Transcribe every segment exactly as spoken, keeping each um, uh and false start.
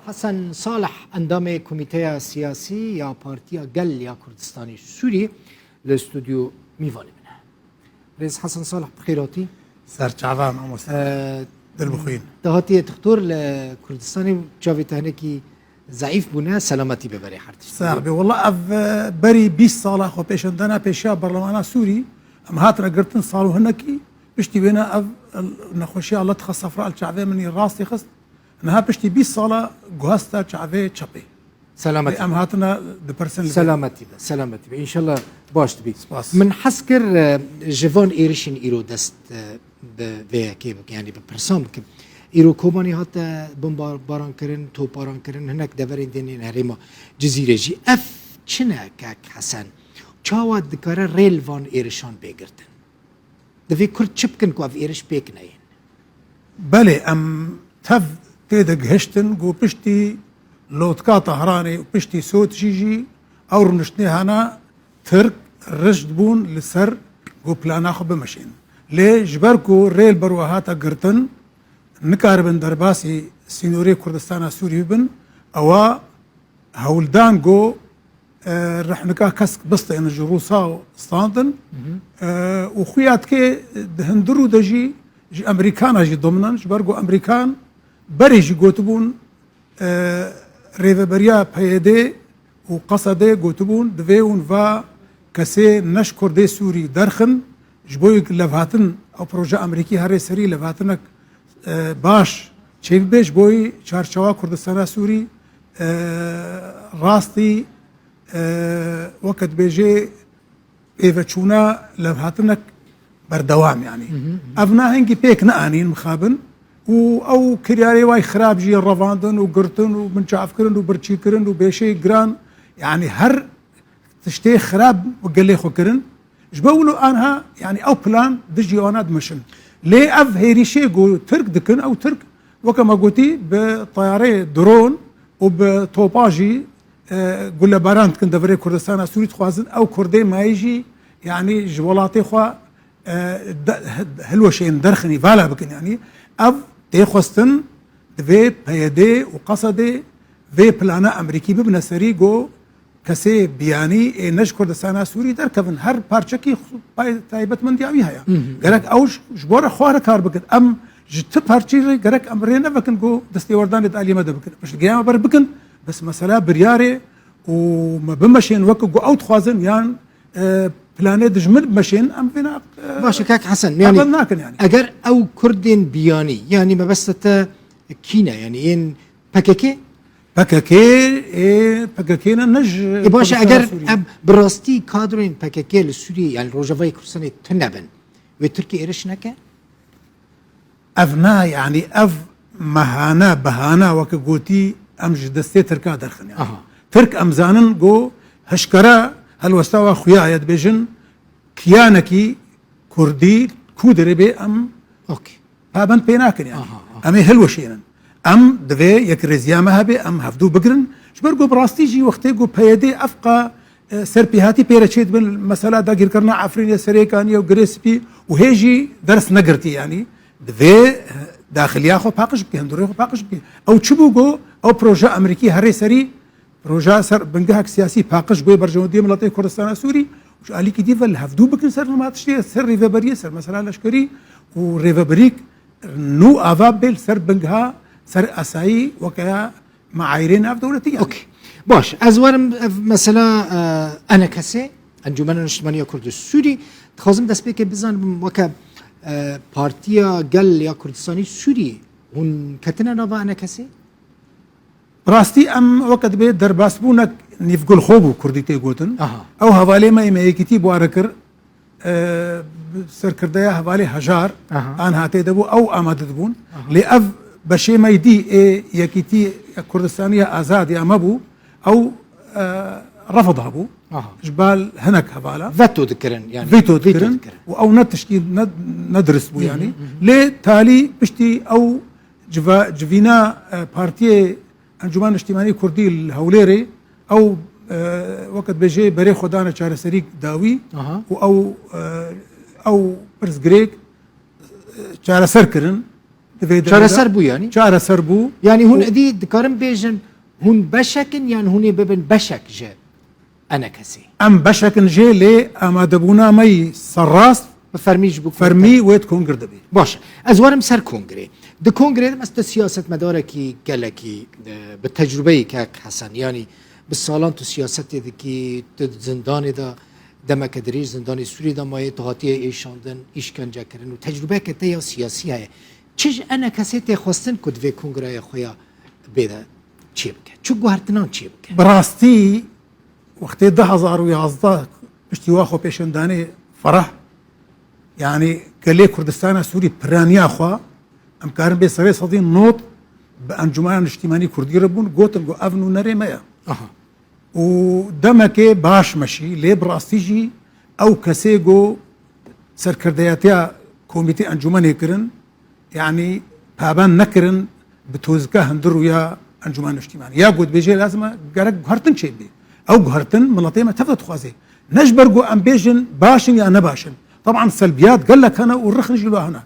Hesen Salih, endamê Komîteya Siyasî ya Partiya Gel ya Kurdistanê Sûrî, li stûdyo mîvanê min e. Birêz Hesen Salih, bi xêr hatî. Serçava mamoste. Ee, Dilbixwîn. Dahatiyê doktor li Kurdistanê çavê te hinekî zeîf bûne, selametî be berê her tiştî. Sax be. Wela ev, e, berî bîst sala xwe pêşandana pêşiya berlemana Sûrî, em hatine girtin sal û hinekî, piştî wêne ev, e, nexweşiya letxa sefra li çavê min yê rastî xist. Niha piştî bîst sala guhesta çavê çepê. Selametî. Em hatine dipirsin li vê. Selametî be, selametî be. Înşallah baş dibî. Spas. Min hez kir, e, ji van êrişên îro dest, e, bi vê yekê bikim, yanî bi pirsan bikim. Îro Kobanê hate bombabaran kirin, toparan kirin, hinek deverên din ên herêma Cizîrê jî. Ev çi ne kek Hesen? Çawa dikare rê li van êrişan bê girtin? Divê Kurd çi bikin ku ev êriş pêk neyên? Belê, em tev tê de gihiştin ku piştî lotka Tehranê û piştî Soçî jî ew rûniştinê hene Tirk rişt bûn li ser ku plana xwe bimeşên. Lê ji ber ku rê li ber we hate girtin, nikaribin derbasî sînorê Kurdistana Sûrî bibin, ewa hewldan ku, e, rehnika kesk bistênin ji Rûsa standin, e, û xuya dike di hundir û de jî ji Amerîkana jî dimnin, ji ber ku Amerîkan berê jî gotibûn, e, rêveberiya P Y D û Qesedê gotibûn, divê hûn va kesê ne ji Kurdê Sûrî derxin, ji bo levhatin ew proje Amerîkî herê serî levhatinek, e, baş çêbibe, ji bo çarçewa Kurdistana Sûrî, e, rastî, e, weke dibêjê pêveçûna levhatinek berdewam, yanî. Hı hı. Ev na hingî pêk neanîn mixabin û ew kiryarê way xirab jî revandin û girtin û binçavkirin û birçîkirin û bêşeyî giran, yanî her tiştê xirab gelê xwe kirin. Ji bo wilo anha, yanî ew plan dijî wana dimeşin. Lê ev hêrîşê ku Tirk dikin, ew Tirk, weke me gotî, bi teyarê dron û bi topa jî, e, gulebaran dikin deverê Kurdistana Sûrî, dixwazin ew Kurdê mayî jî, yanî ji welatê xwe, e, de, hilweşên derxinî vala bikin. Yanî ev tê xwestin divê P Y D û Qesedê vê plana Amerîkî bibine serî, ku kesê biyanî ê ne ji Kurdistana Sûrî derkevin. Her parçekî xu-, pay-, taybetmendiya wî heye. Hı hı. Gerek ew ji, ji bo re xwe re kar bikin. Em ji ti parçeyî re gerek em rê nevekin ku destêwerdanê di alî me de bikin. Piştgiriya me ber bikin, bes mesela biryarê û me bimeşên weke ku ew dixwazin yan, e, planê dijmin bimeşên, em vêna, e, Baş e, kak Hesen, yanî, qebel nakin yanî. Eger ew Kurdên biyanî, yanî mebesta te kî ne, yanî yên P K K? P K K, ê, P K K ne, ne ji Ê, baş e, Kurdistana eger Sûriyê. Em bi rastî kadroyên P K K li Sûriyê, yanî Rojavayê Kurdistanê tune bin, wê Tirkiye êriş neke? Ev na, yanî ev mehane, behana weke gotî em ji destê Tirka derxin, yanî. Aha. Tirk em zanin ku hişkere helwesta wa xuya ye, dibêjin kiyanekî Kurdî ku derê bê em Okey. pabend pê nakin, yanî. Aha, aha. Em ê hilweşênin. Em divê yekrêziya me hebe, em hevdû bigirin. Ji ber ku bi rastî jî wextê ku P Y D efqa, e, serpêhatî pê re çêdibin, mesela dagirkirina Efrînê, Serêkaniyê û Girê Spî û hê jî ders negirtî, yanî. Divê, e, daxiliya xwe paqij bike, hundirê xwe paqij bike. Ew çi bû ku ew proje Amerîkî herê serî Proja ser bingehek siyasî paqij bûye berjewendiyê miletê Kurdistana Sûrî û ji alîkî dî ve li hevdû bikin ser nima tiştê, ser rêveberiyê, ser mesela leşkerî û rêveberîk nû ava bê li ser bingeha, ser asayî weke ya meayîrê navdewletî, yanî. Okey. Baş, ez werim ev mesela, e, E N K S, Encûmena Niştimaniya Kurd û Sûrî, dixwazim destpêkê bizanim weke, e, Partiya Gel ya Kurdistanî Sûrî hûn ketine nava E N K S? Bi rastî em weke dibê derbasbûnek nîvgul xwe bû kurdî tê gotin. Aha. Ew hevalê me yê me yekîtî bi ware kir, e, serkirdeya hevalê Hejar, Aha. an hatê de bû, ew amade dibûn. Aha. Lê ev beşê me yê dî ê yekîtî Kurdistaniya Azad ya me bû, ew, e, refid hebû. Aha. Ji bal hinek hevala. Veto dikirin, yani. Veto Veto dikirin. dikirin. Û ew ne tişkî ne, ne dirist bû, Hı hı, yani. hı hı. Lê talî piştî ew civa-, civîna, e, Partiyê Encûmen Niştîmanî Kurdî li Hewlêrê ew, e, weke dibêjê berê xwe dane çareserî dawî Aha. û ew, e, ew pirsgirêk, e, çareser kirin. Di vê derê de çareser bû yanî? Çareser bû. Yanî hûn û edî dikarin bêjin, hûn beşek in yan hûn ê bibin beşek ji ENKSê? Em beşek in jê, lê amadebûna me yî serrast bi fermî ji bo fermî wê di kongir de bê. Baş e. Ez werim ser kongrê. Di kongrê de mes tu siyasetmedarekî gelekî, e, bi tecrubeyî kek Hesen, yanî bi salan tu siyasetê dikî, tu di zindanê de demeke dirêj zindanê Sûriyê de mayê, tu hatiye êşandin, îşkencekirin û tecrubeyeke te ya siyasî heye. Çi ji ENKSê tê xwestin ku di vê kongreyê xwe ya bê de çêbike? Çi guhertinan çêbike? Bi rastî wextê du hezar û yazdeh piştî wa xwepêşandanê Ferah, yanî gelê Kurdistana Sûrî piraniya xwe, em karin bê serê sedî nod bi Encûmena Niştîmanî Kurdî re bûn, gotin ku ev nûnerê me ye. Aha. Û demekê baş meşî, lê bi rastî jî ew kesê ku serkirdeyetiya komîtê encûmenê kirin, yanî pabend nekirin bi tozika hundir û ya Encûmen Niştîmanî. Ya ku dibêje lazim e gerek guhertin çêbê. Ew guhertin miletê me tev de dixwaze. Ne ji ber ku em bêjin baş in ya ne baş in. Teban selbiyat gelek hene û rixin jî li hene.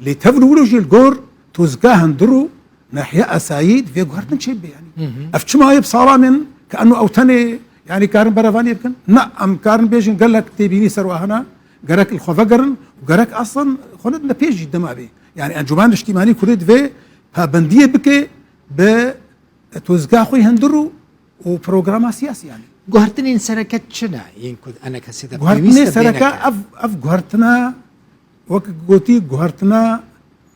Lê tev li wilo jî li gor tozika hundir û nahiya esayî divê guhertin çêbê yanî. Hı hı. Ev çima yê bi salan in ke eno ew tenê yanî karin berevaniyê bikin? Na, em karin bêjin gelek têbînî ser wa hene, gerek li xwe vegerin û gerek aslan xwe nedine pêş jî dema bê. Yanî Encûmen Niştîmanî Kurdî divê pabendiyê bike bi tozga xwe hundir û, û programa siyasî yanî. Guhertinên sereke çi ne yên ku di ENKSê de pêwîst e bêne kar? Guhertinê sereke ev, ev guhertina, wek gotî, guhertina,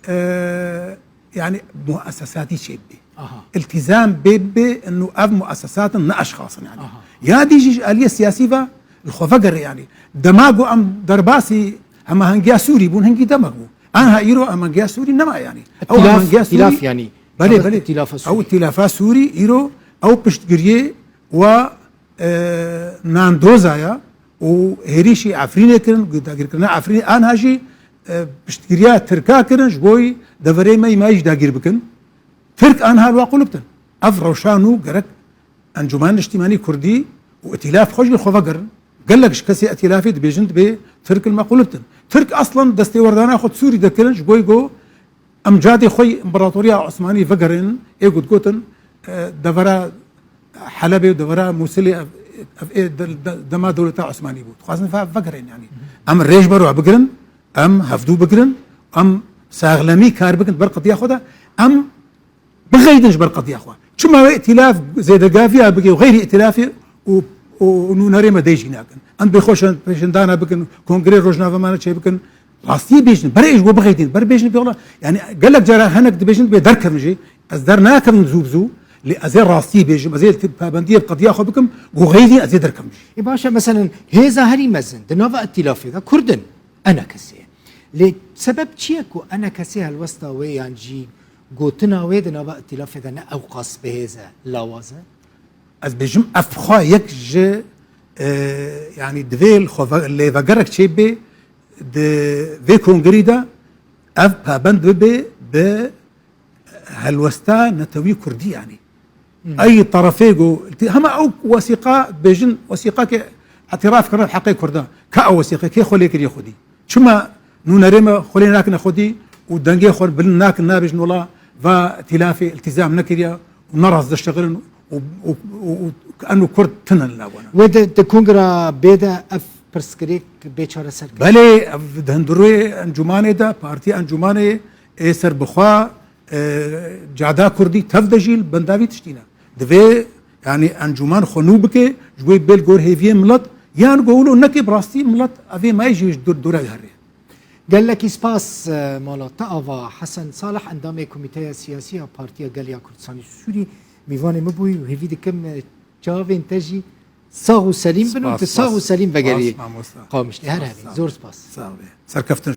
e, yanî muesesatî çêbibê. Aha. Îltîzam bê bibe, inu ev muesesat in, ne eşxas in yanî. Aha. Ya dî jî ji aliyê siyasî ve li xwe vegere yanî. Dema ku em derbasî hemahengiya Sûrî bûn, hingî demek bû. Anha îro hemahengiya Sûrî nema yanî. Ew hemahengiya Sûrî, îtîlaf yanî. Belê, belê. Îtîlafa Sûrî. Ew îtîlafa Sûrî îro ew piştgiriyê wa, e, nandoza ya û hêrîşî Efrînê kirin, dagirkirina Efrînê, anha jî, e, piştgiriya Tirka kirin, ji bo deverê me yî me jî dagîr bikin. Tirk anha li wa qulip din. Ev rewşa nû gerek Encûmen Niştîmanî Kurdî û îtîlaf xwe jî li xwe vegerin. Gelek ji kesê îtîlafê dibêjin, dibê Tirk li me qulip din. Tirk aslan destêwerdana xwe di Sûrî de kirin, ji bo ku em cadê xwe yî împaratoriya Osmanî vegerin, ê ku digotin, e, devera Helebê û devera Mûsilê ev, ev ê de, de, dema dewleta Osmanî bû. Dixwazin ve, vegerin yanî. Em rê ji ber we bigirin, em hevdû bigirin, em saxlemî kar bikin ber qediya xwe de, em bixeydin ji ber qediya xwe. Çima wê îtîlaf zêdegaviya bike û xeyrî îtîlafê û, û nûnerê me dey jî nakin. Em bê xwe şen-, pêşendana bikin, kongrê rojnavemane çê bikin, rastiyê bêjin, berê ji bo bixeytin, ber bêjin pê wela. Yanî gelek cara hinek dibêjin, dibê derkevin jî. Ez dernakevim zû bi zû, lê ez ê rastiyê bêjim, ez ê pabendiyê bi qediya xwe bikim, ku xeyrî ez ê derkevim jî. Ê baş e, meselen hêza herî mezin di nava îtîlafê de Kurd in, ENKSê. Lê sebeb çi ye ku ENKSê helwesta wê yan jî gotina wê di nava îtîlafê de ne ewqas bi hêz e, lawaz e? Ez bêjim, ev bi xwe yek ji, e, yanî divê li xwe ve-, lêvegerek çêbê di vê kongrî de ev pabend bibe bi helwesta netewî kurdî yanî. Hmm. Ey terefê go, hema ew wesîqa bêjin, wesîqakê îtiraf kirine heqê kurda. Ka ew wesîqe kê xwe lê kiriye xwedî? Çima nûnerê me xwe lê nakine xwedî û dengê xwe bilind nakin, nabêjin wela va îtîlafê îltîzam nekiriye û ne rast diştexilin û, û, û, û, û eno kurd tune li nav wana. Wê di, di kongra bê de ev pirsgirêk bê çareser kirin? Belê, ev di hundirê encûmanê de, partî encûmanê ê serbixwe, e, cada kurdî tev de jî li benda vî tiştî ne. Divê, yanî encûman xwe nû bike, ji bo bê li gor hêviyên milet, yan ku wilo neke bi rastî milet evê me jî ji dû-, dûre dihere. Gelekî spas, e, mala te ava. Hesen Salih, endamê Komîteya Siyasî ya Partiya Gel ya Kurdistanê Sûrî, mîvanê min bûyî û hêvî dikim, e, çavên te jî sax û selîm bin û tu sax û selîm vegerî Qamişlî. Her hebî. Zor spas. Sağ ol. Serkeftin.